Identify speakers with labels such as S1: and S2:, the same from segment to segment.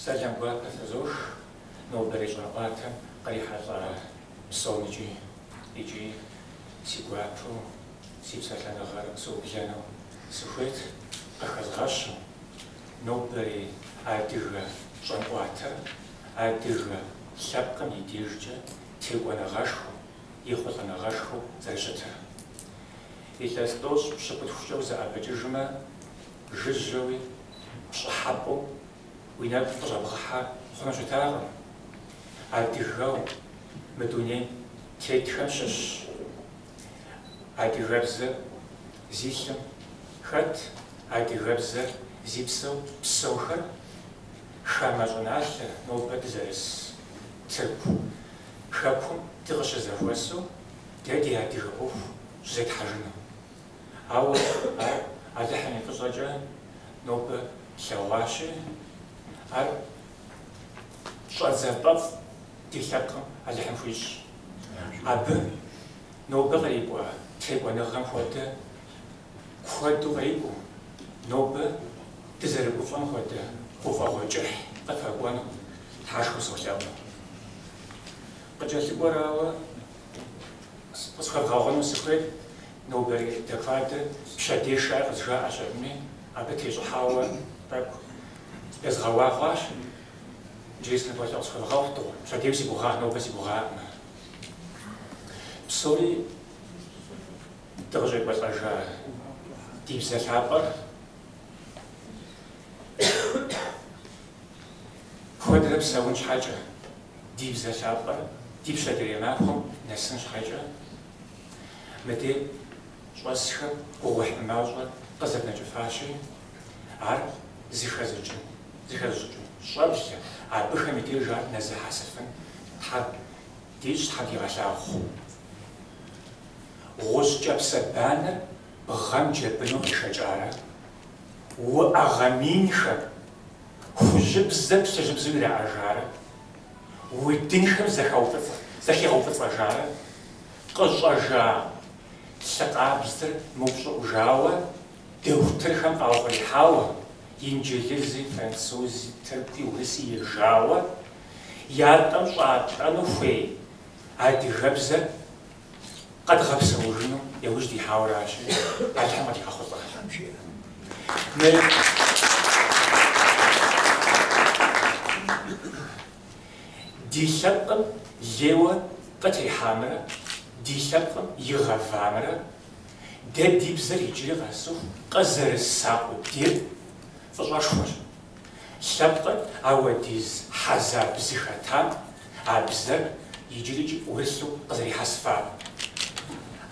S1: Сэлам гуапэ фызох нобэрей щӏэнӏуатэм кърихьэлӏа псомикӏи икӏи си гуапэу си псэлъэныгъэр сыублэну сыхуейт къыхэзгъэщу нобэрей адыгэ щӏэнӏуатэр адыгэ лъэпкъым и дежкӏэ текӏуэныгъэшхуэу, ехъулӏэныгъэшхуэу зэрыщытыр. Илъэс тӏощӏ пщыкӏутхукӏэ узэӏэбэкӏыжмэ, жыжьэуи пщӏыхьэпӏэу уи нэгу къыщӏэбгъыхьэ хъуну щытакъым. Адыгэу мы дунейм тетхэм щыщ адыгэбзэр зи лъым хэт, адыгэбзэр зи псэу псэухэр хамэ щӏыналъэ нобэ дызэрыс Тырку хэкум дыкъыщызэхуэсу дэ ди адыгэ ӏуэху щызетхьэжыну. Ауэ ар Алыхьым и фӏыщӏэкӏэ нобэ тлъэгъуащи, ар щӏэдзапӏэфӏ ди лъэпкъым Алыхьым хуищӏ. Абы нобэ кърикӏуа текӏуэныгъэм хуэдэ куэду кърикӏуэу, нобэ дызэрыгуфӏэм хуэдэ гуфӏэгъуэ кӏыхь къыпэкӏуэну Тхьэшхуэ солъэӏу. Къыкӏэлъыкӏуэрауэ, къысхуэвгъэгъуну сыхуейт, нобэрей докладыр пщэдей жаӏэ къызжаӏэщ абыми, абы тещӏыхьауэ тӏэкӏу езгъэуа хъуащ. Иджыри сыныволъэӏу къысхуэвгъэгъу, дыгъуэ, пщэдейуэ си гугъа, нобэ си гугъакъым. Псори дыкъыщӏекӏуэлӏэжа ди бзэ лъапӏэр куэдрэ псэун щхьэкӏэ, ди бзэ лъапӏэр ди пщэдейрей махуэм нэсын щхьэкӏэ, мыдей щӏэсхэм гугъуехь мымащӏэ къызэднэкӏыфащи, ар зыхэзыщӏыкӏын, зыхэзыщӏыкӏын щӏэблэ, абыхэм и деж ар нэзыхьэсыфын Тхьэм дищӏ, Тхьэм дигъэлъагъу. Гъущӏ кӏапсэ банэр бгъэм джэбыну къешэкӏарэ, уӏэгъэ минхэм хужьыбзэ плъыжьыбзэу ираӏэжарэ, удынхэм зэхигъэуфӏыцӏэжарэ, къыщӏэжа лъы къабзэр мыупщӏыӏужауэ, дохутырхэм къаухъуреихьауэ, инджылызи, французи, тыркуи, урыси ежауэ, ятӏэм щӏатӏэну хуей адыгэбзэр къэдгъэпсэужыну яужь дихьауэращи, Алыхьым къыдигъэхъулӏэ. Мы ди лъэпкъым лейуэ къытехьамрэ ди лъэпкъым игъэвамрэ дэ ди бзэр иджыри къэсыху къызэрыса къудейр фӏыщӏэшхуэщ. Лъэпкъыр ауэдиз хьэзаб зыхэтам а бзэр иджырикӏи ӏурылъу къызэрихьэсыфар.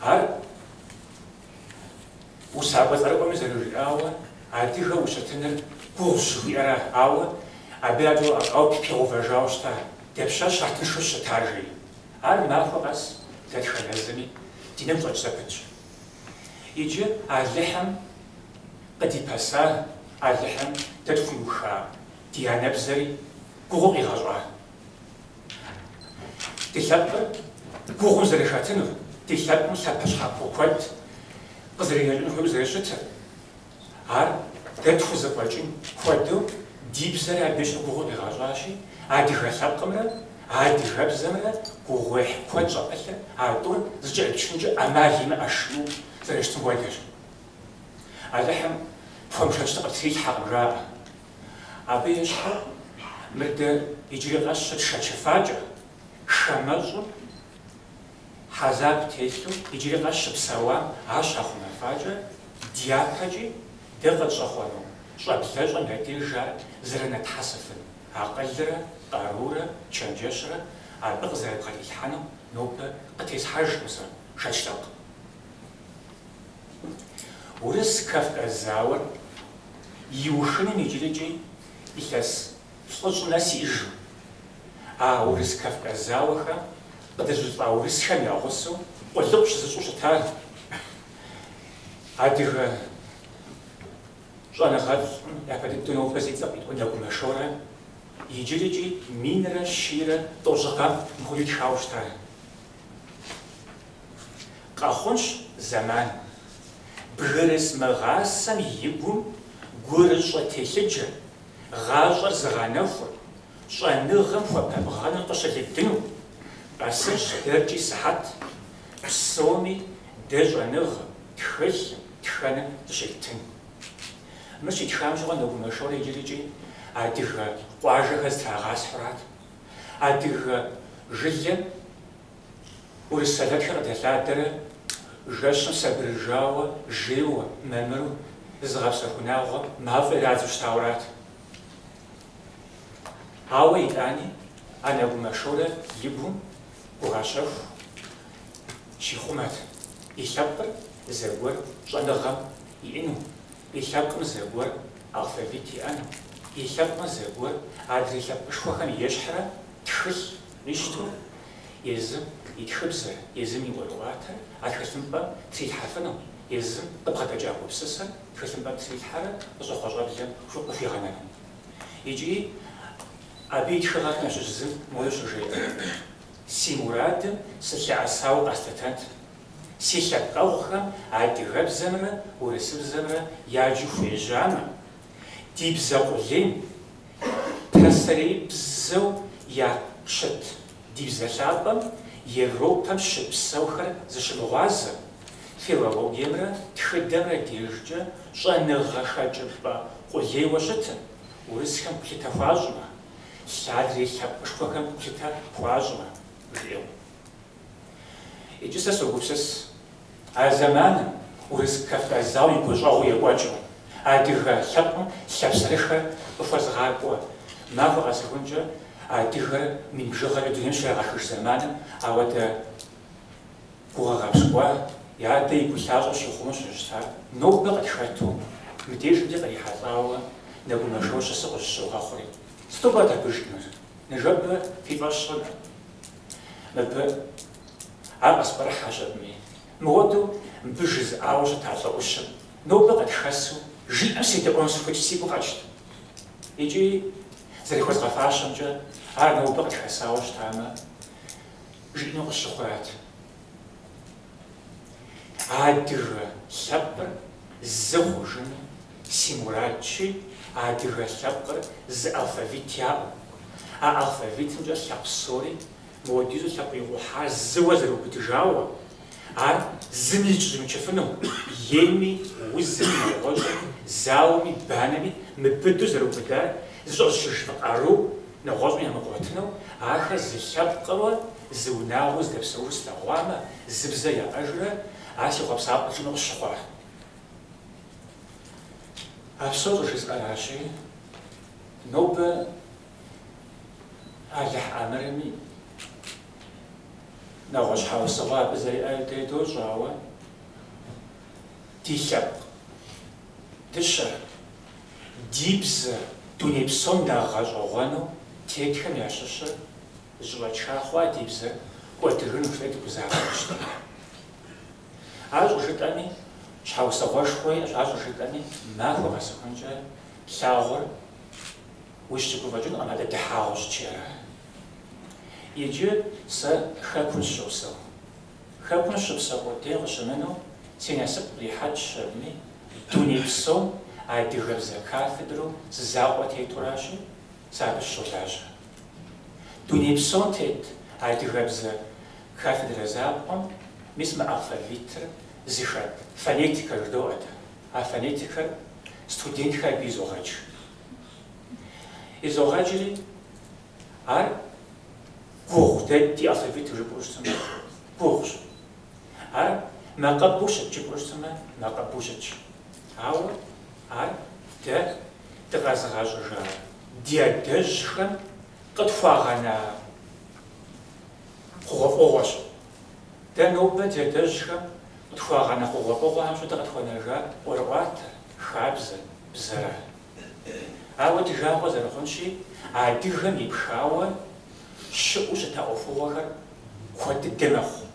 S1: Ар усакӏуэ цӏэрыӏуэми зэрыжиӏауэ, адыгэу ущытыныр гугъущ жыхуиӏэра, ауэ абы ауэ пигъэувэжауэ щыта, дапщэщ ар тыншу щытар жери. Ар махуэ къэс дэтхэнэ зыми ди нэгу щӏэкӏ зэпытщ. Иджы Алыхьым къыдипэса, Алыхьым дэ тхуиуха ди анэбзэри гугъуу къигъэщӏа. Ди лъэпкъыр гугъум зэрыхэтынур, ди лъэпкъым лъэпэщхьэпо куэд къызэринэкӏын хуейуэ зэрыщытыр, ар дэ тхузэфӏэкӏын хуэдэу ди бзэри абы ещхьу гугъуу къигъэщӏащи, адыгэ лъэпкъымрэ адыгэбзэмрэ гугъуехь куэд щӏэпылъыр а тӏур зэкӏэрыпчынкӏэ ӏэмал имыӏэщ жиӏэу зэрыщытым хуэдэщ. Алыхьым пхуэмышэчын къыптрилъхьэкъым, жаӏэ. Абы ещхьу мыр дэ иджыри къэс щытшэчыфакӏэ, хамэщӏым хьэзаб телъу иджыри къэс щыпсэуам ар щахъумэфакӏэ, дяпэкӏи дэ къытщӏэхъуэну щӏэблэщӏэм я деж ар зэрынэтхьэсыфын акъылрэ, къарурэ, чэнджэщрэ абы къызэрыбгъэдилъхьэнум нобэ къытесхьэжкъым сэ шэч лъэпкъ. Урыс-Кавказ зауэр иухыным иджырикӏи илъэс плӏыщӏ нэс иӏэжу, а Урыс-Кавказ зауэхэм къыдэщӏылӏа урысхэм я гъусэу къулыкъу щызыщӏэу щыта адыгэ щӏэныгъэлӏым япэ дыдэу нобэ зи цӏэ къитӏуэ Нэгумэ Шорэ иджырикӏи минрэ щийрэ тӏощӏ гъэм мыпхуэдэу итхауэ щыта. Къэхъунщ зэман. Бгырыс мыгъасэм и гум гурыщӏэ телъыджэ, гъащӏэр зыгъэнэхур. щӏэныгъэм хуэпабгъэныр къыщылыдыну, къэсынщ дэркӏи сыхьэт, псоми дэ щӏэныгъэм, тхылъым, тхэным зыщеттын. Мыр щитхам щыгъуэ Нэгумэ Шорэ иджырикӏи адыгэ къуажэхэр зэтрагъасхьурат. Адыгэ жылэм урыс сэлэтхэр къыдэлъадэрэ жэщым сабырыжауэ, жейуэ, мамыру зызыгъэпсэху унагъуэм мафӏэ ирадзу щытауэрат. Ауэ итӏани а Нэгумэ Шорэ и гум гугъэ щэху щихъумэт и лъэпкъыр зэгуэр щӏэныгъэм иӏэну, и лъэпкъым зэгуэр алфавит иӏэну, и лъэпкъым зэгуэр адрей лъэпкъышхуэхэм ещхьрэ тхылъ къищтэу езым и тхыбзэр, езым и ӏуэрыӏуатэр а тхылъымпӏэм трилъхьэфыну, езым къыбгъэдэкӏа гупсысэр тхылъымпӏэм трилъхьэрэ къыщӏэхъуэ щӏэблэм къыхуигъэнэну. Икӏи абы и тхыгъэхэм ящыщ зым моуэ щыжеӏэ, Си мурадым сылъэӏэсауэ къэслъытэнт. Си лъэпкъэгъухэм адыгэбзэмрэ урысыбзэмрэ яджу хуежьамэ, ди бзэ къулейм пасэреибзэу ящыт ди бзэ лъапӏэм Европэм щыпсэухэр зыщымыгъуазэ, филологиемрэ тхыдэмрэ дежкӏэ щӏэныгъэ хэкӏыпӏэ къулейуэ щытым, урысхэм гулъытэ хуащӏмэ, адрей лъэпкъышхуэхэм гулъытэ хуащӏмэ, жиӏэу. Иджы сэ согупсыс, а зэманым Урыс-Кавказ зауэ и гуащӏэгъуэу екӏуэкӏыу, адыгэ лъэпкъым лъапсэрыхыр къыхуэзыгъакӏуэ махуэ къэсыхункӏэ адыгэр мин бжыгъэкӏэ дунейм щрагъэхыж зэманым ауэдэ гугъэ гъэпщкӏуа и адэ и гу лъащӏэм щихъумэу щыщытар нобэ къытхэту, мыбдежым ди кърихьэлӏауэ Нэгумэ Шорэ щысу къыщыщогъэхъури. Сыту пӏэрэт абы жиӏэнур? Ныжэбэ фи фӏэщ хъуну? Мыбы ар къыспкърыхьэщ абыми. Мыуэду мыбы жызыӏауэ щыта лӏы ӏущым нобэ къытхэсу жиӏэм седэӏуэну сыхуейт, сигу къэкӏт. Икӏи зэрыхуэзгъэфащэмкӏэ, ар нобэ къытхэсауэ щытамэ, жиӏэну къысщыхъурат. Адыгэ лъэпкъыр зы хъужыну си мурадщи, адыгэ лъэпкъыр зы алфавит яӏэу, а алфавитымкӏэ лъэпкъ псори мыуэдизу лъэпкъ икъухьар зыуэ зэрыубыдыжауэ, ар зыми зыкӏэщӏимычыфыну, еми, узми, нэгъуэщӏми, зауэми, банэми мыбыдэу зэрыубыдар зыщӏэзычыжыфын къару нэгъуэщӏым ямыгъуэтыну, ахэр зы лъэпкърэ зы унагъуэу здэпсэужу слъэгъуамэ, зы бзэ яӏэжрэ, ар си хъуэпсапӏэ жиӏэну къысщыхъуар. А псор щӏыжысӏэращи, нобэ Алыхь ӏэмырми, нэгъуэщӏ щхьэусыгъуэ абы зэриӏэр дэри дощӏэ, ауэ ди лъэпкъ дыщэр, ди бзэ дуней псом нэхъ гъэщӏэгъуэну тетхэм ящыщыр зыщӏэча хъуа ди бзэр кӏуэдыжыну жытӏэри дыгузавэу щытмэ. Ар щӏыжытӏэми, щхьэусыгъуэшхуэ иӏэщ, ар щӏыжытӏэми, махуэ къэсыхункӏэ плъагъур ущыгуфӏыкӏынкъым, атӏэ дыхьагъэу щытщи ара. Иджы сэ Хэкум сыщопсэу. Хэкум сыщыпсэу къудейм къыщымынэу, си насып кърихьэкӏщ абыми, дуней псом адыгэбзэ кафедрэу зы закъуэ тетуращи, сэ абы сыщолажьэ. Дуней псом тет адыгэбзэ кафедрэ закъуэм мис мы алфавитыр зыхэт фонетикэ жыдоӏэ дэ. А фонетикэр студентхэр абы изогъэдж. Изогъэджри, ар гугъу дэ ди алфавитыр жыпӏэу щытмэ, гугъущ. Ар макъыбэу щыт жыпӏэу щытмэ, макъыбэу щытщ. Ауэ ар дэ дыкъэзыгъэщӏыжа ди адэжьхэм къытхуагъэна хъугъуэфӏыгъуэщ. Дэ нобэ ди адэжьхэм къытхуагъэна хъугъуэфӏыгъуэхэм щыщу дэ къытхуэнэжар ӏуэрыӏуатэр, хабзэр, бзэра. Ауэ ди жагъуэ зэрыхъунщи, адыгэм епхауэ щыӏэу щыта ӏуэхугъуэхэр куэд дыдэ мэхъу.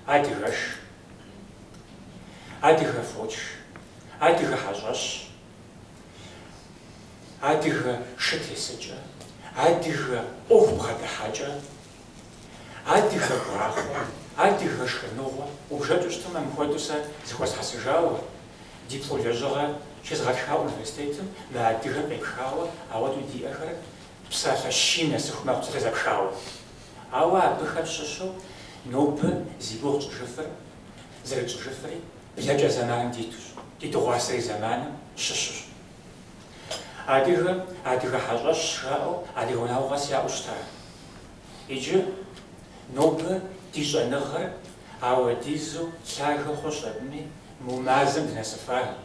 S1: Адыгэш, адыгэ фоч, адыгэ хьэщӏэщ, адыгэ шы тесыкӏэ, адыгэ ӏуэху бгъэдыхьэкӏэ, адыгэ гуахъуэ, адыгэ шхыныгъуэ. Убжэкӏыу щытмэ, мыпхуэдэу сэ зыхуэсхьэсыжауэ, диплом лэжьыгъэ щезгъэтха университетым мы адыгэм къепхауэ ауэдэу диӏэхэр. псалъэ щим нэсыху мэхъу псалъэ зэпхауэ. Ауэ абыхэм щыщу нобэ зи гугъу тщӏыжыфыр, зэрытщӏыжыфри блэкӏа зэманым дитущ, ди дыгъуасэрей зэманым щыщущ. Адыгэм адыгэ хьэщӏэщ жаӏэу адыгэ унагъуэ къэс яӏэу щыта. Иджы нобэ ди щӏэныгъэр ауэдизу лъагэ хъущ абыми, мо мазэм дынэсыфа.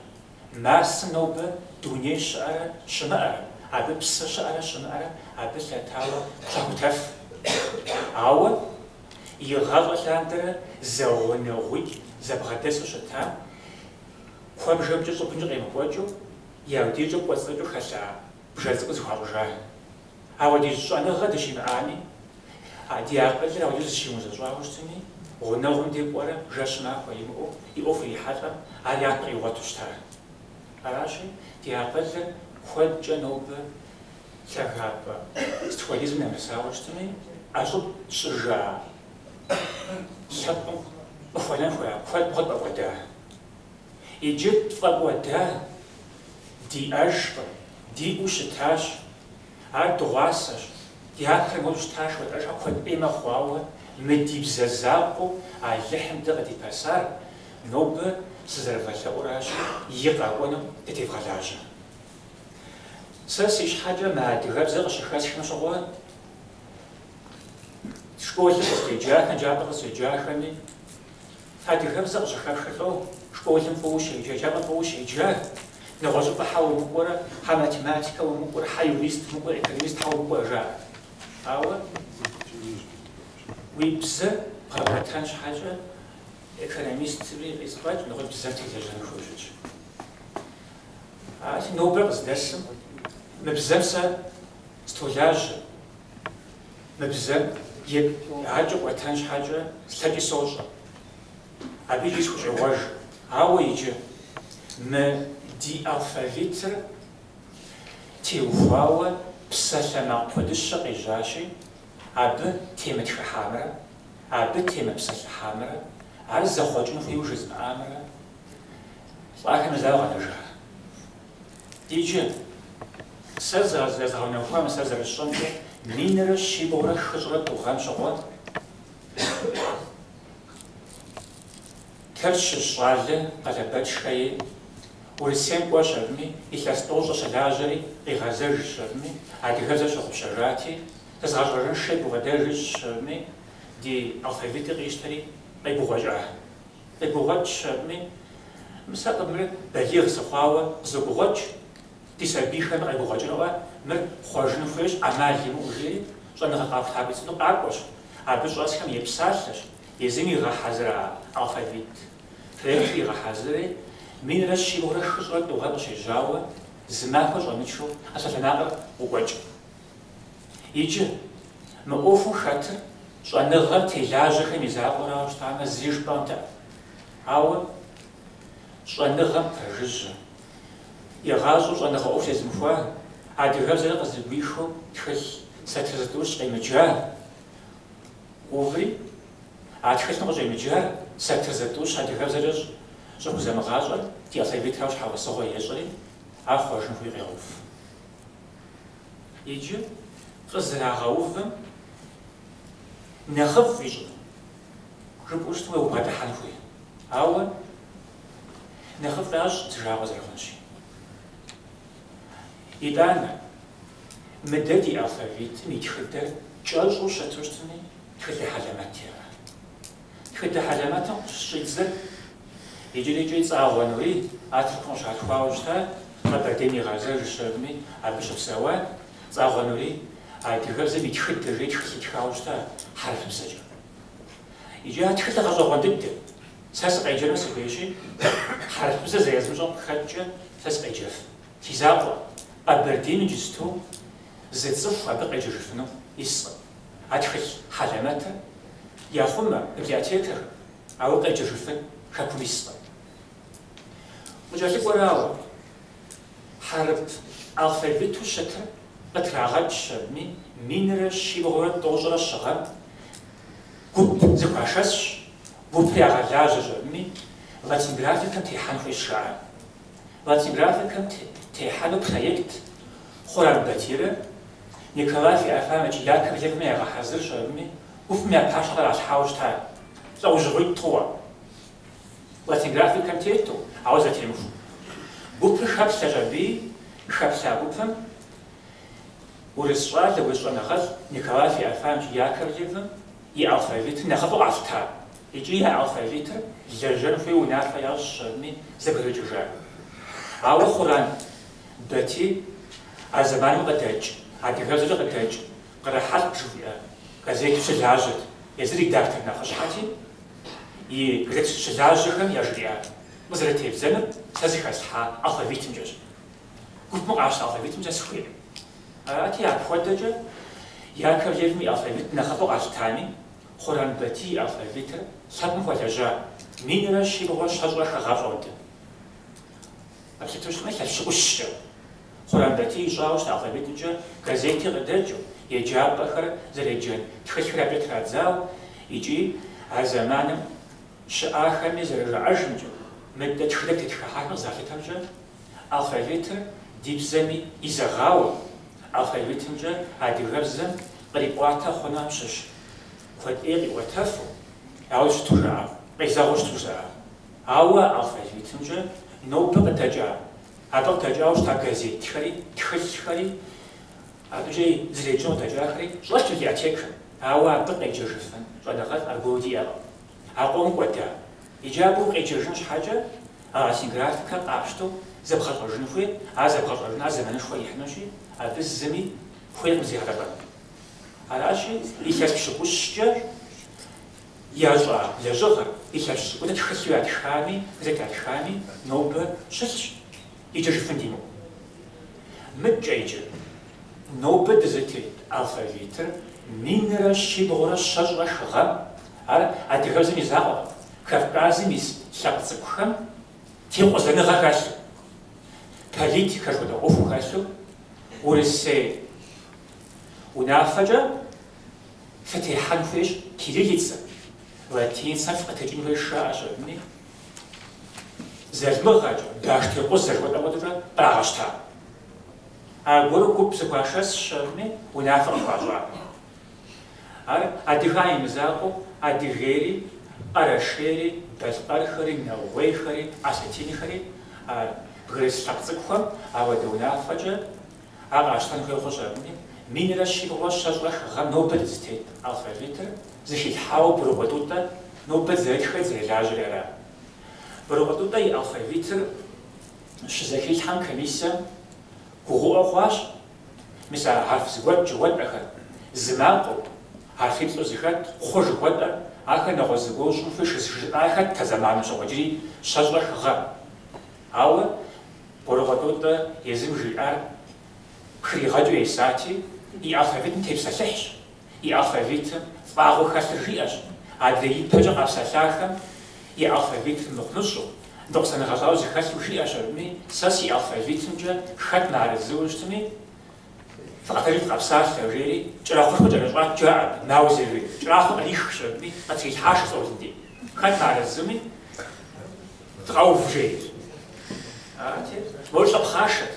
S1: Марсым нобэ дуней щыӏэрэ щымыӏэрэ, абы псы щыӏэрэ щымыӏэрэ абы лъэтауэ щахутэф. Ауэ игъащӏэ лъандэрэ зэгъунэгъуитӏ зэбгъэдэсу щытам, куэбжэмкӏэ щӏыбымкӏэ къемыкӏуэкӏыу, я дежкӏэ кӏуэцӏрыкӏыу хэлъа бжэ цӏыкӏу зэхуащӏыжа. Ауэдиз щӏэныгъэ дыщимыӏами, ди акъылыр ауэдизу зыщимыузэщӏауэ щытми, гъунэгъум дей кӏуэрэ жэщ махуэ имыӏэу и ӏуэху ирихьэлӏэм, ар япэ къигъуэту щыта. Аращи, ди акъылыр куэдкӏэ нобэ лъагапӏэ сыт хуэдизым нэмысауэ щытми, ӏэщӏыб тщӏыжа лъэпкъым къыхуэнэн хуея куэд мыгъуэ тфӏэкӏуэда. Иджы тфӏэкӏуэда диӏэжкъым, диӏэу щытащ. Ар дыгъуасэщ, дяпэ мыгъуэу щытащ жыхуэтӏэжхэр куэд ӏей мэхъу, ауэ мы ди бзэ закъуэу Алыхьым дэ къыдипэсар нобэ сызэрывэлъэӏуращи, и къэкӏуэнум дытевгъэлажьэ. Сэ си щхьэкӏэ мы адыгэбзэр къыщыхэсхым щыгъуэ, школым къыздеджахэм, еджапӏэ къыздеджахэми, Адыгэбзэ къыщӏыхэпхыр лӏо, школым фӏыуэ ущеджа, еджапӏэм фӏыуэ ущеджа, нэгъуэщӏыпӏэ хьэ умыкӏуэрэ, хьэ математикэ умыкӏуэрэ, хьэ юрист умыкӏуэрэ, экономист хьэ умыкӏуэрэ жаӏэ. Ауэ уи бзэр бгъэкӏуэтэн щхьэкӏэ экономистри къизыфӏэкӏ, нэгъуэщӏ бзэм телэжьэн хуейуэ щытщ. Арати, нобэ къыздэсым мы бзэм сэ сытолажьэ. Мы бзэм адэкӏэ кӏуэтэн щхьэкӏэ слъэкӏи сощӏэ. Абы иджы сыхущӏегъуэж. Ауэ иджы мы ди алфавитыр теухуауэ псалъэмакъ куэдыщэ къежьащи, абы темытхыхьамрэ, абы темыпсэлъыхьамрэ, ар зэхъуэкӏын хуейуэ жызымыӏамрэ лӏахэм я закъуэ къэнэжа. Иджы, сэ зэрызгъэунэхуам, сэ зэрысщӏэмкӏэ, минрэ щибгъурэ хыщӏрэ тӏу гъэм щыгъуэ Тэрч щыщ щӏалэ Къалэбэчхэ ей Урысейм кӏуэщ абыми, илъэс тӏощӏэ щылажьэри, къигъэзэжщ абыми, адыгэбзэр щыгъупщэжати, зэзгъэщӏэжынщи гукъыдэж ищӏщ абыми, ди алфавитыр къищтэри къегугъуэкӏа. Къегугъуэкӏщ абыми, мис а мыр балигъ сыхъуауэ къызогугъуэкӏ, ди сабийхэми къегугъуэкӏынукъэ, мыр хъуэжын хуейщ, ӏэмал имыӏэу жери, щӏэныгъэ къэхутакӏуэ институтым къакӏуэщ, абы щӏэсхэм епсалъэщ, езым игъэхьэзыра алфавит проектыр игъэхьэзыри, минрэ щибгъурэ хыщӏрэ тӏу гъэм къыщежьауэ, зы махуэ щӏэмычэу а псалъэмакъыр къокӏуэкӏ. Иджы, мы ӏуэхум хэтыр щӏэныгъэм телажьэхэм и закъуэрауэ щытамэ, зыри жыпӏэнтэкъым. Ауэ щӏэныгъэм пэжыжьэ, игъащӏэм щӏэныгъэ ӏуэху зезымыхуа, адыгэбзэр къызэгуихыу тхылъ сатыр зытӏущ къемыджа къоуври, а тхылъым къыщӏемыджар сатыр зытӏущ адыгэбзэкӏэ щӏыхузэмыгъащӏэр ди алфавитрауэ щхьэусыгъуэ ещӏри, ар хъуэжын хуей къегъэув. Иджы къызэрагъэувым нэхъыфӏ ищӏыну жыпӏэу щытмэ, убгъэдыхьэн хуей. Ауэ нэхъыфӏ ящӏ ди жагъуэ зэрыхъунщи. Итӏанэ, мы дэ ди алфавитым и тхыдэр кӏэщӏу щыту щытми, тхыдэ хьэлэмэт иӏэ. Тхыдэ хьэлэмэтым къыщыщӏидзэр иджырикӏи Цӏагъуэ Нурий, ар Тыркум къыщалъхуауэ щыта, Къэбэрдейм игъэзэжщ абыми, абы щыпсэуа Цӏагъуэ Нурий адыгэбзэм и тхыдэ жери тхылъ итхауэ щыта хьэрыпыбзэкӏэ. Иджы а тхылъыр гъэщӏэгъуэн дыдэ. Сэ сыкъеджэну сыхуейщи, хьэрыпыбзэ зэрызмыщӏэм къыхэкӏкӏэ сэ сыкъеджэф. Си закъуэ, Къэбэрдейм иджысту зы цӏыху абы къеджэжыфыну искъым. А тхылъ хьэлэмэтыр яхъумэ библиотекэхэм, ауэ къеджэжыфын хэкум искъым. Къыкӏэлъыкӏуэрауэ, хьэрып алфавиту щытыр къытрагъэкӏщ абыми, минрэ щибгъурэ тӏощӏрэ щы гъэм гуп зэхуашэсщ, гупыр ягъэлажьэщ абыми, латин графикэм техьэн хуейщ жаӏэ. Латин графикэм техьэну проект Хъуран Батирэ. Николай Феофанович Яковлевым ягъэхьэзырщ абыми, гупым я пащхьэ къралъхьауэ щыта лӏэужьыгъуитӏ хъууэ. Латин графикэм тету, ауэ зэтемыхуэу. Гупыр хэплъэщ абыи, хэплъа гупым урыс щӏалэ, урыс щӏэныгъэлӏ Николай Феофанович Яковлевым и алфавитыр нэхъыфӏу къалъыта. Икӏи я алфавитыр лэжьэн хуейуэ унафэ ящӏщ абыми зэбгрыкӏыжа. Ауэ Хъуран Батий а зэманым къыдэкӏ, адыгэбзэкӏэ къыдэкӏ Къэрэхьэлъкъ жыхуиӏэ газетым щылажьэт, езыр редактор нэхъыщхьэти, и газет щылажьэхэм яжриӏат, Къызэрытебдзэнур сэ зыхэслъхьа алфавитымкӏэщ. Гупым къащта алфавитымкӏэ сыхуейкъым. Арати, апхуэдэкӏэ Яковлевым и алфавит нэхъыфӏу къалъытами, Хъуран Батий и алфавитыр лъэпкъым хуэлэжьа минрэ щибгъурэ щэщӏрэ хы гъэ пщӏондэ. Къэплъытэу щытмэ, илъэс пщыкӏущкӏэ. Хъуран Батий ищӏауэ щыта алфавитымкӏэ газети къыдэкӏыу, еджапӏэхэр зэреджэн тхылъхэр абыкӏэ традзауэ, икӏи а зэманым щыӏахэми зэрыжаӏэжымкӏэ, мыдэ тхыдэм тетхыхьахэм къызэралъытэмкӏэ, алфавитыр ди бзэми изэгъауэ, алфавитымкӏэ адыгэбзэм кърипӏуатэ хъунум щыщ куэд ӏей къиӏуэтэфу, ауэ щыту жаӏэ, къезэгъыу щыту жаӏэ. Ауэ алфавитымкӏэ нобэ къыдэкӏа, абы къыдэкӏауэ щыта газетхэри, тхылъхэри, абыкӏэ зэреджэну къыдэкӏахэри щӏэлъ библиотекэм, ауэ абы къеджэжыфын щӏэныгъэлӏ аргуэру диӏэкъым. А къомыр кӏуэда. Иджы абы укъеджэжын щхьэкӏэ а латин графикэр къапщтэу зэбгъэщӏэжын хуей, ар зэбгъэщӏэжын, ар зэманышхуэ ихьынущи, абы зыми хуейкъым зригъэлӏэлӏэну. Аращи, илъэс пщыкӏущкӏэ ящӏа лэжьыгъэр, илъэс пщыкӏутӏ тхылъу ятхами, газет ятхами нобэ щылъщ, еджэжыфын димыӏэу. Мыдкӏэ иджы, нобэ дызытет алфавитыр минрэ щибгъурэ щэщӏрэ хы гъэм, ар адыгэбзэм и закъуэкъым, Кавказым ис лъэпкъ цӏыкӏухэм текъузэныгъэ хэлъу, политикэ жыхуэтӏэ ӏуэху хэлъу, Урысей унафэкӏэ фытехьэн хуейщ кириллицэм, латиницэм фыкъытекӏын хуейщ жаӏэщ абыми, залмыгъэкӏэ, баштекъузэ жыхуэтӏэм хуэдэкӏэ кърагъэщта. Аргуэру гуп зэхуашэсщ абыми, унафэ къыхуащӏа. Ар адыгэм и мызакъуэу адыгейри, къэрэшейри, балъкъэрхэри, нэгъуейхэри, осетинхэри, а бгырыс лъэпкъ цӏыкӏухэм ауэдэ унафэкӏэ ар къащтэн хуей хъущ абыми, минрэ щибгъурэ щэщӏрэ хы гъэм нобэ дызытет алфавитыр зэхилъхьауэ Борыкъуей Тӏутӏэ нобэ дызэрытхэр зэрылажьэри ара. Борыкъуей Тӏутӏэ и алфавитыр щызэхилъхьэм комиссэм гугъуӏуэ хъуащ, мис а хьэрф зэгуэт жыхуэтӏэхэр, зы макъыу, хьэрфиплӏу зэхэт, хъу жыхуэтӏэр, ахэр нэгъуэщӏ зыгуэру щӏын хуейщ жызыӏа хэтт а зэманым щыгъуэ, иджыри щэщӏрэ хы гъэ. Ауэ Борыкъуей Тӏутӏэ езым жиӏар пхригъэкӏыу есати, и алфавитым тепсэлъыхьщ, и алфавитым фӏагъыу хэлъыр жиӏэщ, адрей ипэкӏэ къапсэлъахэм и алфавитыр мыхъумыщӏэу, ныкъусаныгъэ щӏагъуэ зыхэлъу жиӏэщ абыми, сэ си алфавитымкӏэ хэт мыарэзыуэ щытми, фыкъэтэджи фыкъэпсалъэ, жери, кӏэрахъуэшхуэ кӏэрыщӏат жаӏэ абы, маузер жери, кӏэрахъуэ кърихщ абыми, къытрилъхьащ стӏолым дей. Хэт мыарэзыми, фыкъэув, жери. Арати, мор лӏы пхъашэт.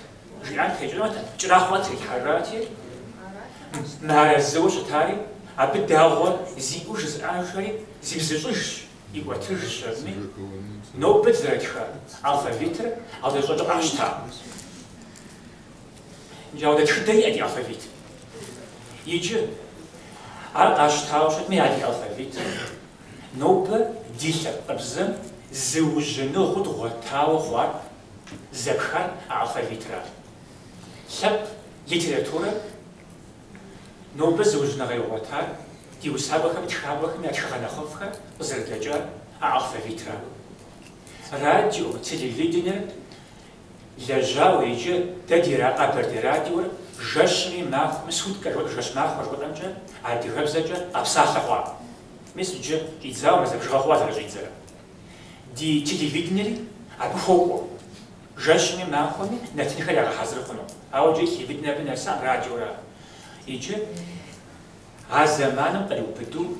S1: Жиӏам текӏынутэкъым, кӏэрахъуэ трилъхьэжати, мыарэзыуэ щытари, абы дагъуэ зиӏэу жызыӏахэри зибзыщӏыжщ, икӏуэтыжщ абыми, нобэ дызэрытхэ алфавитыр ауэдэ щӏыкӏэкӏэ къащта. Иджы ауэдэ тхыдэ иӏэ ди алфавитым. Иджы ар къащтауэ щытми, а ди алфавитыр нобэ ди лъэпкъыбзэм зыужьыныгъэу дгъуэтауэ хъуар зэпхар а алфавитра. Лъэпкъ литературэр нобэ зыужьыныгъэ игъуэтар ди усакӏуэхэм, тхакӏуэхэм я тхыгъэ нэхъыфӏхэр къызэрыдэкӏар а алфавитра. Радио, телевидениер лэжьауэ иджы дэ ди Къэбэрдей радиор жэщми махуэми суткэ жыхуэтӏэ жэщ-махуэ жыхуэтӏэмкӏэ адыгэбзэкӏэ къэпсалъэ хъуа. Мис иджы щӏидзауэ мазэ бжыгъэ хъуа зэрыщӏидзэрэ. Ди телевидениери абы хуокӏуэ. Жэщми махуэми нэтынхэр ягъэхьэзыр хъуну. Ауэ иджы телевидение абы нэсам, радиора. Иджы а зэманым къриубыдэу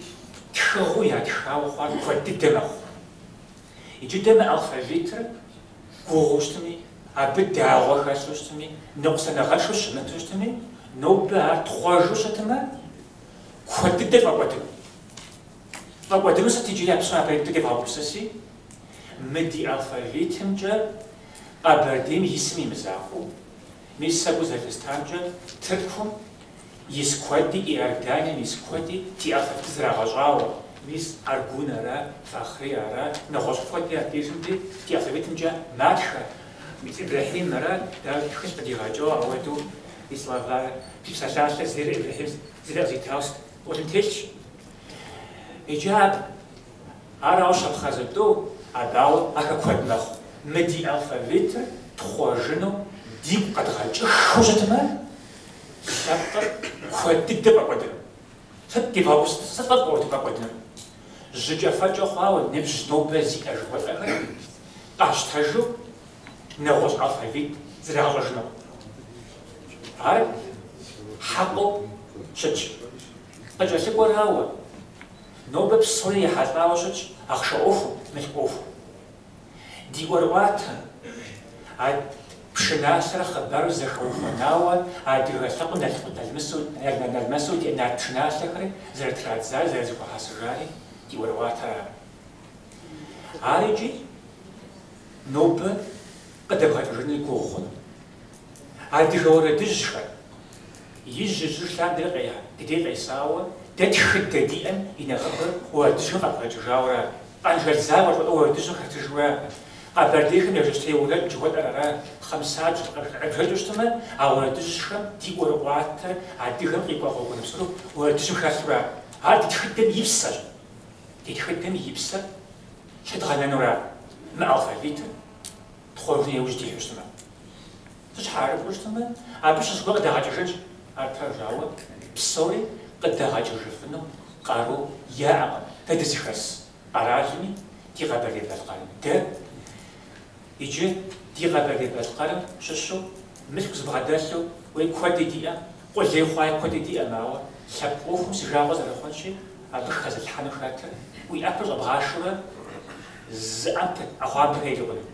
S1: тхыгъэу ятхауэ хъуар куэд дыдэ мэхъу. Иджы дэ мы алфавитыр гугъуу щытми, абы дагъуэ хэлъу щытми, ныкъусаныгъэншэу щымыту щытми, Нобэ ар тхъуэжу щытмэ, куэд дыдэ тфӏэкӏуэдыну. Тфӏэкӏуэдыну сыт иджыри а псом япэ иту девгъэгупсыси, мы ди алфавитымкӏэ Къэбэрдейм исым и мызакъуэу, мис сэ гу зэрылъыстамкӏэ, Тыркум ис куэди, Иорданием ис куэди ди алфавитыр зрагъэщӏауэ, мис Аргун ара, Фахъри ара, нэгъуэщӏ куэди абдежым де ди алфавитымкӏэ матхэ, мис Ибрэхьим ара, дауи тхылъ къыдигъэкӏауэ ауэдэу и словарь, ди псалъалъэр зейр Ибрэхьим зыри къызитауэ стӏолым телъщ. Иджы ар ауэ щапхъэ зытӏу, абы ауэ ахэр куэд мэхъу. Мы ди алфавитыр тхъуэжыну дигу къэдгъэкӏыххэу щытмэ, лъэпкъыр куэд дыдэ фӏэкӏуэдыну. Сыт девгъэгупсыс, сыт фӏэкӏуэдынур? Жьыкӏэфэкӏэ хъуауэ ныбжь нобэ зиӏэ жыхуэтӏэхэр къащтэжу нэгъуэщӏ алфавит зрагъэщӏэжыну. Ар хьэкъыу щытщ. Къыкӏэлъыкӏуэрауэ, нобэ псори ехьэлӏауэ щытщ ахъшэ ӏуэхум, мылъку ӏуэхум. Ди ӏуэрыӏуатэ, а пшыналъэр хъыбару зэхэухуэнауэ адыгэ лъэпкъым налкъутналмэсу диӏэ нарт пшыналъэхэри зэрытрадзари зэрызэхуахьэсыжари ди ӏуэрыӏуатэра. Ар икӏи нобэ къыдэбгъэкӏыжынри гугъу хъуну. Адыгэ уэрэдыжьхэр ижь-ижьыж лъандэрэ ди дей къесауэ, дэ тхыдэ диӏэм и нэхъыбэр уэрэдыжьым къапкърыкӏыжауэра? Къэнжал зауэ жыхуэтӏэ уэрэдыжьым хэтыжура? Къэбэрдейхэм я жэщтеуэ уэрэд жыхуэтӏэр ара? Хъымсад къебжэкӏыу щытмэ, а уэрэдыжьхэм ди ӏуэрыӏуатэр адыгэм къикӏуа гъуэгуанэ псор уэрэдыжьым хэлъура? Ар ди тхыдэм и псэщ. Ди тхыдэм и псэр щыдгъэнэнура мы алфавитыр тхъуэжыну яужь дихьэу щытмэ? Сыт щхьа жыпӏэу щытмэ, абы щыщ гуэр къыдагъэкӏыжынщ, ар пэж, ауэ псори къыдагъэкӏыжыфыну къару яӏэкъым дэ дызыхэс къэралми, ди Къэбэрдей-Балъкъэрым. Дэ иджы ди Къэбэрдей-Балъкъэрым щыщу мылъку зыбгъэдэлъу уей куэди диӏэм, къулей хъуаи куэди диӏэм, ауэ лъэпкъ ӏуэхум си жагъуэ зэрыхъунщи, абы хэзылъхьэну хэтыр уи ӏэпэр щӏэбгъашэурэ зы ӏэм пыт ӏэгъуамбэхэр ирикъуну.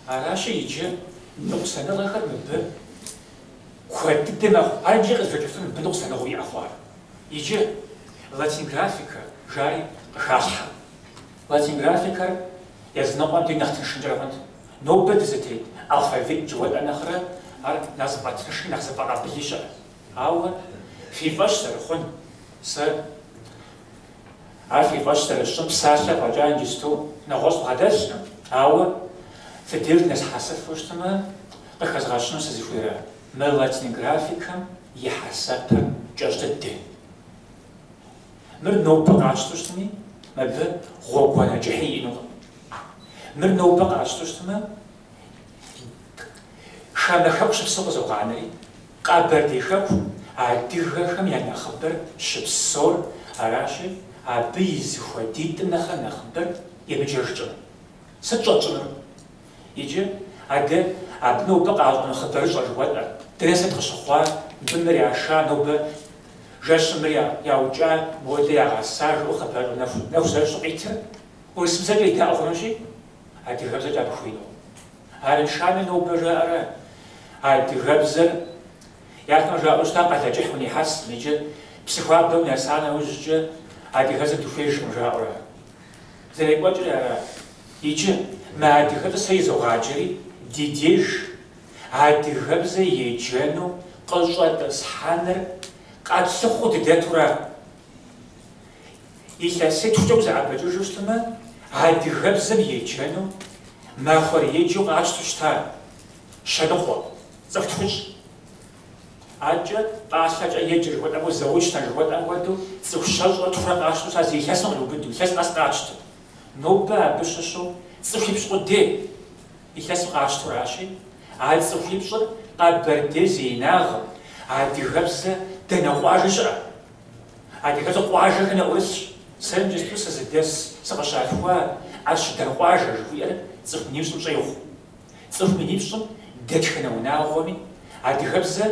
S1: Аращи, иджы ныкъусаныгъэхэр мыбы куэд дыдэ мэхъу. Ар иджы къызэкӏыфын мыбы ныкъусаныгъэу иӏэ хъуар. Иджы латин графикэ жари къыхалъхьэ. Латин графикэр языныкъуэм дей нэхъ тыншынкӏэрэ хъунт. Нобэ дызытет алфавит жыхуэтӏэ нэхърэ ар нэхъ зэфӏэтынши, нэхъ зэфӏэкъабыли щыӏэ. Ауэ фи фӏэщ зэрыхъун, сэ ар фи фӏэщ зэрысщӏын псалъэ фӏэкӏа иджысту нэгъуэщӏ бгъэдэлъкъым, ауэ фи деж нэсхьэсыфу щытмэ, къыхэзгъэщыну сызыхуейра, мы латин графикэм и хьэсэпэр кӏэщӏ дыдэ. Мыр нобэ къащтэу щытми, мыбы гъуэгуанэ кӏыхьи иӏэнукъым. Мыр нобэ къащтэу щытмэ, Хамэ хэку щыпсэу къызогъанэри, Къэбэрдей хэку адыгэхэм я нэхъыбэр щыпсэур аращи, абы и зэхуэдитӏым нэхърэ нэхъыбэр емыджэжкӏэ. Сыт щӏэтщӏынур? Иджы адэ абы нобэ къащӏэну хъыбарыщӏэ жыхуэтӏэр, дэнэ сыт къыщыхъуа, мыбы мыр яша, нобэ жэщым мыр яукӏа, модэ ягъэса жыӏэу хъыбарыщӏэ нэху зэрыщу къитыр урысыбзэкӏэ едаӏуэ хъунущи, адыгэбзэкӏэ абы хуеину. Арыншами нобэ жаӏэрэ, адыгэбзэр япэм жаӏэу щыта Къалэкӏыхь унихьэскъым, иджы Псыхуабэ унэса нэужькӏэ адыгэбзэр дыхуейжкъым жаӏэурэ. Зэрекӏуэкӏри ара? Иджы мы адыгэбзэр сэ изогъаджэри, ди деж адыгэбзэ еджэну къыщӏэтӏысхьэныр къэтлъыхъуу дыдэтура? Илъэситхукӏэ узэӏэбэкӏыжу щытмэ, адыгэбзэм еджэну махуэрыеджэу къащтэу щыта щэныкъуэ, цӏыху тхущӏ. Адэкӏэ пӏалъэкӏэ еджэ жыхуэтӏэм хуэдэу, заочнэ жыхуэтӏэм хуэдэу, цӏыху щэщӏрэ тхурэ къащтэу щыта зы илъэсым къриубыдэу, илъэс къэс къащтэ. Нобэ абы щыщу цӏыхуипщӏ къудей илъэсым къащтэуращи, а цӏыхуипщӏыр Къэбэрдей зи инагъым, адыгэбзэ дэнэ къуажэ щыӏэ? Адыгэбзэ къуажэхэм яӏурылъщ. Сэ иджысту сызыдэс, сыкъыщалъхуа Арщыдан къуажэ жыхуиӏэр цӏыху минипщӏым щӏегъу. Цӏыху минипщӏым дэтхэнэ унагъуэми адыгэбзэ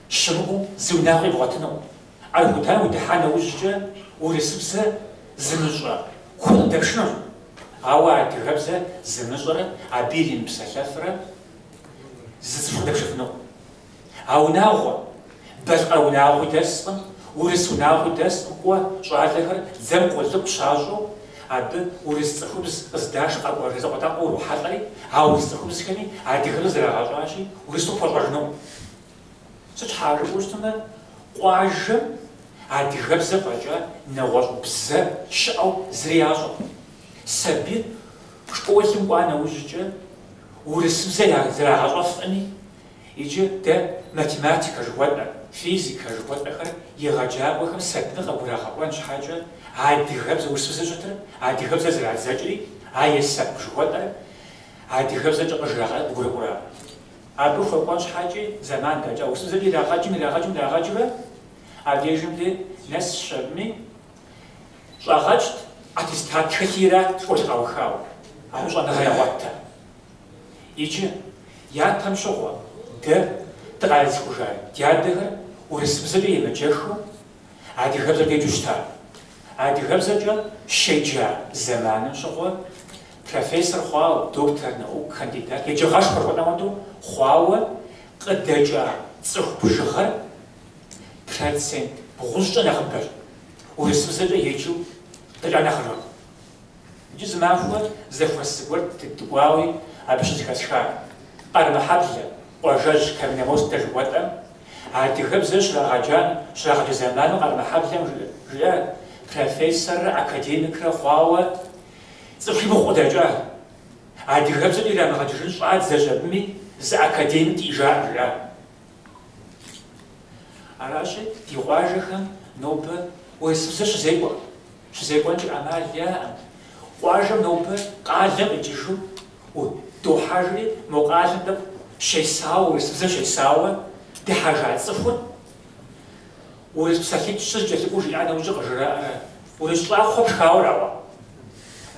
S1: щымыӏэу зы унагъуи бгъуэтынукъым. Аргудан удыхьа нэужькӏэ урысыбзэ зымыщӏэ куэд къыдэпшынущ. Ауэ адыгэбзэ зымыщӏэрэ абы иримыпсэлъэфрэ зы цӏыху къыдэпшыфынукъым. А унагъуэм балъкъэр унагъуи дэскъым, урыс унагъуи дэскъым, кӏуэ щӏалэхэр дзэм къулыкъу щащӏэу, абы урыс цӏыхубз къыздашу къэкӏуэжа закъуэтӏакъуэ урохьэлӏэри, а урыс цӏыхубзхэми адыгэбзэ зэрагъэщӏащи, урысу къыпхуэщӏэжынукъым. Сыт щхьа жыпӏэу щытмэ, къуажэм адыгэбзэ фӏэкӏа нэгъуэщӏ бзэ щыӏэу зыри ящӏэкъым. Сабийр школым кӏуа нэужькӏэ урысыбзэ зэрагъэщӏэфӏыми, иджы дэ математикэ жыхуэтӏэр, физикэ жыхуэтӏэхэр егъэджакӏуэхэм сабийм къагурагъэӏуэн щхьэкӏэ адыгэбзэ, урысыбзэ щытыр адыгэбзэ зэрадзэкӏри, а есэп жыхуэтӏэр адыгэбзэкӏэ къыжрагъэӏэр къыгурыӏуэра. Абы хуэкӏуэн щхьэкӏи зэман дэкӏа. Урысыбзэкӏэ ирагъэджым, ирагъэджым, ирагъэджурэ, абдежым де нэсщ абыми, щӏагъэкӏт, аттестат тхылъи ират школ къаухауэ. Ауэ щӏэныгъэ ягъуэттэкъым. Иджы, япэм щыгъуэ, дэ дыкъэзылъхужа ди адэхэр урысыбзэкӏэ емыджэххэу адыгэбзэкӏэ еджэу щыта. Адыгэбзэкӏэ щеджа зэманым щыгъуэ профессор хъуауэ, доктор наук, кандидат, еджагъэшхуэ жыхуэтӏэм хуэдэу хъуауэ къыдэкӏа цӏыху бжыгъэр процент бгъущӏкӏэ нэхъыбэщ, урысыбзэкӏэ еджэу дэкӏа нэхърэ. Иджы зы махуэ зэхуэс зыгуэр дыкӏуауи абы щызэхэсхар. Къармэхьэблэ, къуажэжь Каменномост жыхуэтӏэм, адыгэбзэр щрагъэджам, щрагъэджа зэманым Къармэхьэблэм жиӏэ профессоррэ академикрэ хъуауэ цӏыхуибгъу къыдэкӏа. Адыгэбзэкӏэ ирамыгъэджыжын щӏадзэщ абыми зы академик диӏэжаӏым, жиӏа. Аращи, ди къуажэхэм нобэ урысыбзэ щызекӏуэ. Щызекӏуэнкӏи ӏэмал яӏэм. Къуажэм нобэ къалэм къикӏыжу дохьэжри, мо къалэм тӏэкӏу щесауэ, урысыбзэ щесауэ дыхьэжа цӏыхур урыс псалъитӏ-щы зэкӏэлъыкӏуэу жиӏа нэужькӏэ къыжраӏэрэ, урыс щӏакхъуэ пшхауэ ара уэ?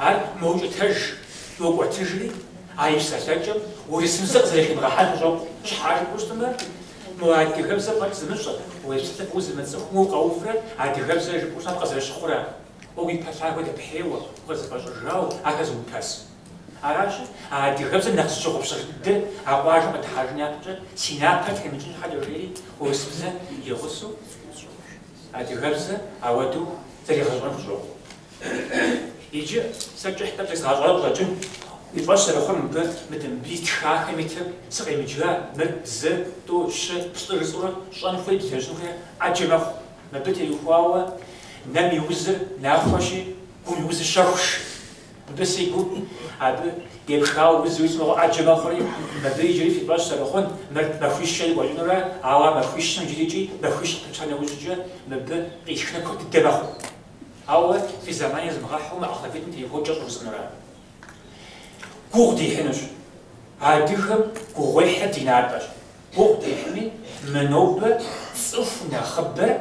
S1: Ар мэукӏытэж, йокӏуэтыжри, а и псэлъэкӏэм урысыбзэ къызэрыхимыгъэхьэн хущӏокъу. Щхьа жыпӏэу щытмэ, мо адыгэбзэ фӏэкӏ зымыщӏэ, урыс псалъэ фӏыуэ зымыцӏыхум укъэуврэ адыгэбзэ жыпӏэу щытам къызэрыщыхъурэ, уэ уи пэ лъагэу дэпхьейуэ, укъызыфӏэщӏыжауэ, ахэр зыупэсу. Аращи, а адыгэбзэр нэхъ зыщыгъупщэж дыдэр а къуажэм къыдыхьэжын япэкӏэ си напэр темыкӏын щхьэкӏэ жери урысыбзэ и гъусэу адыгэбзэ ауэдэу зэригъэщӏэн хущӏокъу. Иджы сэ кӏыхь тӏэкӏу зезгъэщӏауэ къыщӏэкӏын, уи фӏэщ зэрыхъур мыбы, мыдэ мыбы итхахэм итыр сыкъемыджа, мыр зы, тӏу, щы, плӏы жысӏэурэ щӏэн хуей, длэжьын хуей ӏэджэ мэхъу. Мыбы теухуауэ нэм и узыр нахуэщи, гум и узыр щэхущ. Мыбы си гум абы епхауэ узу илъ мыгъуэ ӏэджэ мэхъури, мыбы иджыри фи фӏэщ зэрыхъун, мыр махуищкӏэ екӏуэкӏынурэ, ауэ а махуищым иджырикӏи махуищ къыпыча нэужькӏэ мыбы къитхыныр куэд дыдэ мэхъу. Ауэ фи зэман езмыгъэхьу мы алфавитым теухуауэ кӏэщӏу жысӏэнура. Гугъу дехьынущ. Адыгэм гугъуехьыр ди натӏэщ. Гугъу дехьми, мы нобэ цӏыху нэхъыбэр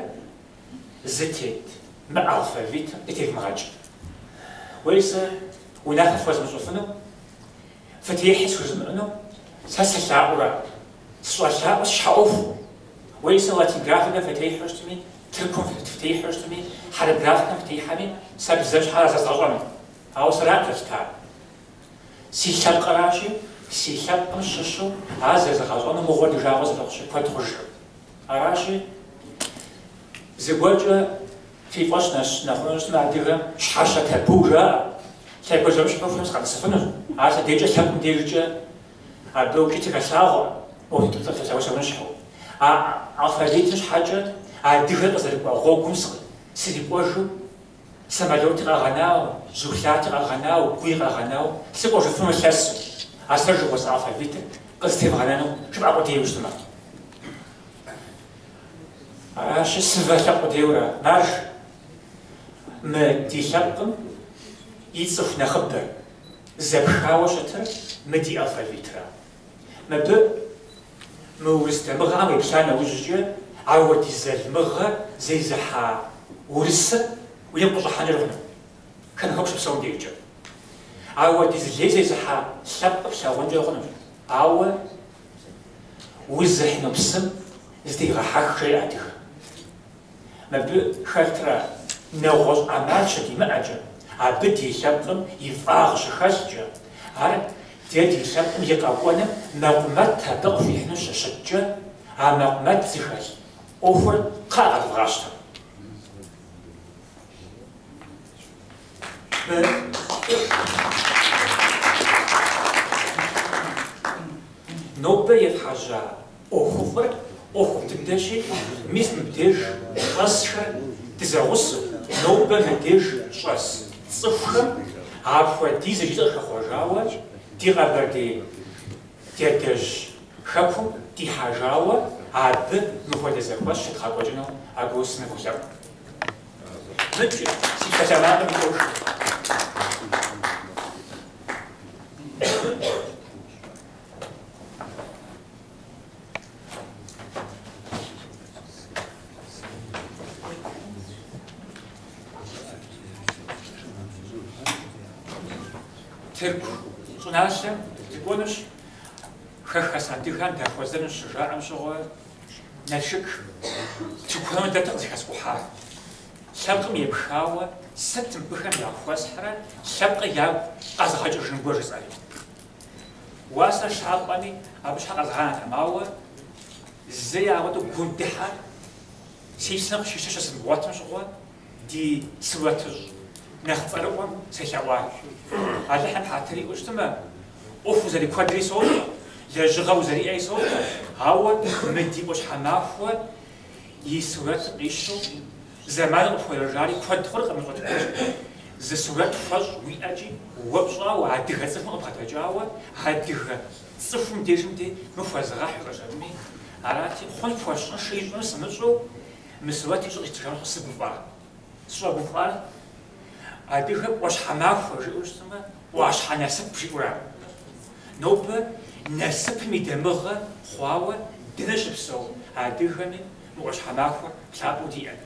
S1: зытет мы алфавитым дытевмыгъэкӏ. Уэри сэ унафэ фхуэзмыщӏыфыну, фытехьи схужызмыӏэну, сэ сылъаӏуэра? Сыщӏэлъаӏуэр си щхьэ ӏуэхукъым. Уэри сэ латин графикэм фытехьэу щытми, тыркум фытехьэу щытми, хьэрып графикэм фытехьэми, сэ бзэм щхьэ зэзгъэщӏэну. Ауэ сэраӏым зэлъытар. Си лъэпкъращи, си лъэпкъым щыщу ар зэзыгъэщӏэну мыгъуэр ди жагъуэ зэрыхъущи, куэд хъужыркъым. Аращи, зыгуэркӏэ фи фӏэщ нэхъуну щытмэ, адыгэм щхьэщэ табу жаӏэ, лъэгуажьэмыщхьэу сыкъэтӏысыфынущ. Ар сэ дежкӏэ лъэпкъым дежкӏэ абы укӏытэ хэлъагъуэ, лъэгуажьэмыщхьэу. А алфавитым щхьэкӏэ адыгэр къызэрыкӏуа гъуэгум срикӏуэжу, самолети къэгъэнауэ, жьыхулъати къэгъэнауэ, гуи къэгъэнауэ, сыкӏуэжыфыну лъэсу, а сэ жыхуэсӏэ алфавитыр къызытевгъэнэну жыфӏа къудейуэ щытмэ. Аращи, сывэлъэӏу къудейуэра, марж, мы ди лъэпкъым и цӏыху нэхъыбэр зэпхауэ щытыр мы ди алфавитра. Мыбы мы урыс дамыгъэм уеплъа нэужькӏэ, ауэдиз залымыгъэ зезыхьа урысыр уи нэгу къыщӏыхьэнкӏэ хъуну, хамэ хэку щыпсэум дежкӏэ. Ауэдиз лей зезыхьа лъэпкъыр плъагъункӏэ хъунущ, ауэ узыхьыну псым зыдегъэхьэх, жеӏэ адыгэм. Мыбы хэлъра нэгъуэщӏ ӏэмал щыдимыӏэкӏэ, Абы ди лъэпкъым и фӏагъ щыхэлъкӏэ, ар дэ ди лъэпкъым и къэкӏуэным мэкъумэт абы къыхуихьыну щыщыткӏэ, а мэкъумэт зыхэлъ ӏуэхур кхъыӏэ къэдвгъащтэ. Нобэ ефхьэжьа ӏуэхуфӏыр ӏуэхуфӏ дыдэщи, мис мыбдеж щӏэсхэр дызэгъусэу, нобэ мыбдеж щӏэс цӏыхухэм апхуэдиз иджы къыхэхъуэжауэ ди Къэбэрдей ди адэжь хэкум дихьэжауэ абы мыхуэдэ зэхуэс щедгъэкӏуэкӏыну агуэу сыныволъэӏу. Мыдэкӏэ си псалъэмакъым и ӏуэху. Тырку щӏыналъэм дыкӏуэнущ, хэхэс адыгэм дахуэзэнущ щыжаӏэм щыгъуэ Налшык тыкуэну дэтыр къызэхэскӏухьа. Лъэпкъым епхауэ сыт мыбыхэм яхуэсхьрэ лъэпкъыр ягу къэзыгъэкӏыжын гуэр жысӏэри. Уасэр лъапӏэми, абы щхьэ къэзгъанэтэм, ауэ зэи апхуэдэу гум дыхьэр си псэм къыщищтэ щысымыгъуэтым щыгъуэ ди сурэтыщӏ нэхъ цӏэрыӏуэм селъэӏуа. Алыхьым хьэтыр иӏэу щытмэ, ӏуэху узэрикуэдри сощӏэ, лэжьыгъэ узэриӏэри сощӏэ, ауэ мы ди ӏуащхьэмахуэ и сурэтыр къищу зэман къыпхуэнэжари куэд хъуркъым мыщӏэ. Зы сурэт хуэщӏ уиӏэкӏи, уэ пщӏауэ, адыгэ цӏыхум къыбгъэдэкӏауэ, адыгэ цӏыхум дежым дей мы хуэзгъэхь жысӏэщ абыми, арати, хъун пхуэсщӏынщ ищӏыну сымыщӏэу, мы сурэт ищӏу къыстыжам сыгуфӏа. Сыщӏэгуфӏар адыгэм ӏуащхьэмахуэ жиӏэу щытмэ, ӏуащхьэ насып жиӏэура. Нобэ насыпым и дамыгъэ хъуауэ дэнэ щыпсэу адыгэми мы ӏуащхьэмахуэр лъапӏэу диӏэт.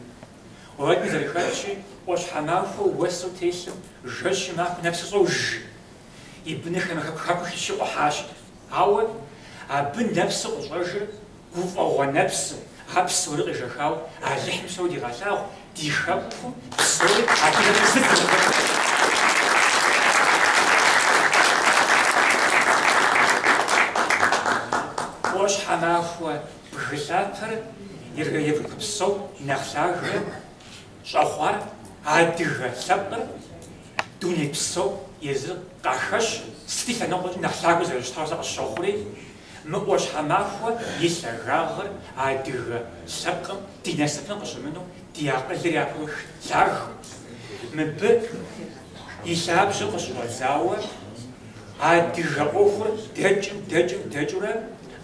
S1: Уэрэдым зэрыхэтщи, ӏуащхьэмахуэ уэсу телъым жэщи махуи нэпсыр щӏож. И быныр хамэ хэку щикъухьащ. Ауэ абы нэпсу къыщӏэжыр гуфӏэгъуэ нэпсу, а псори къежэхауэ Алыхьым псори дигъэлъагъу, ди хэкум псори адыгэм зы дызэхуэдэу. ӏуащхьэмахуэ бгы лъапэр Европэ псом нэхъ лъагэ щӏэхъуар адыгэ лъэпкъыр дуней псом езыр къахэщу, сыт и лъэныкъуэкӏи нэхъ лъагэу зэрыщытауэ сэ къысщохъури, мы ӏуащхьэмахуэ и лъагагъыр адыгэ лъэпкъым ди насыпым къыщымынэу ди акъылыр япэу лъагэу, мыбы и лъабжьэм къыщыщӏэдзауэ адыгэ ӏуэхур дэкӏым, дэкӏым, дэкӏыурэ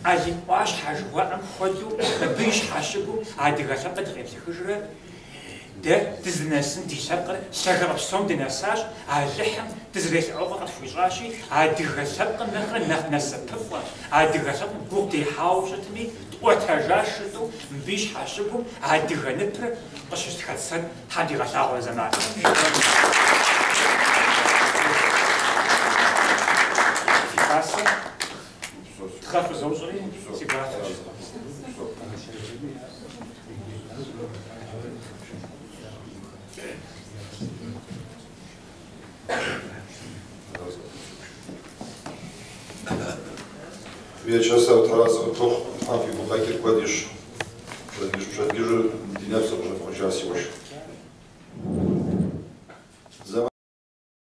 S1: Олимп ӏуащхьэ жыхуаӏэм хуэдэу мыбы и щхьэщыгум адыгэ лъэпкъыр дыкъеплъыхыжрэ дэ дызынэсын ди лъэпкъыр лъагапӏэ псом дынэсащ, Алыхьым дызэрелъэӏуфӏыр къытхуищӏащи, адыгэ лъэпкъым нэхърэ нэхъ насыпыфӏэ, адыгэ лъэпкъым гугъу дехьауэ щытми, тӏуэтэжащ жытӏэу мыбы и щхьэщыгум адыгэ ныпыр къыщытхэтсэн Тхьэм дигъэлъагъурэ зэман. Фи хасэ тыгъэ фызощӏри, си гуапэщ.
S2: Вячеслав Тарасов Тхьэм фи гукъэкӏыр куэд ищӏ. Пщэдджыжьыр ди нэпсыр къыщӏэвгъэжа си къуэш.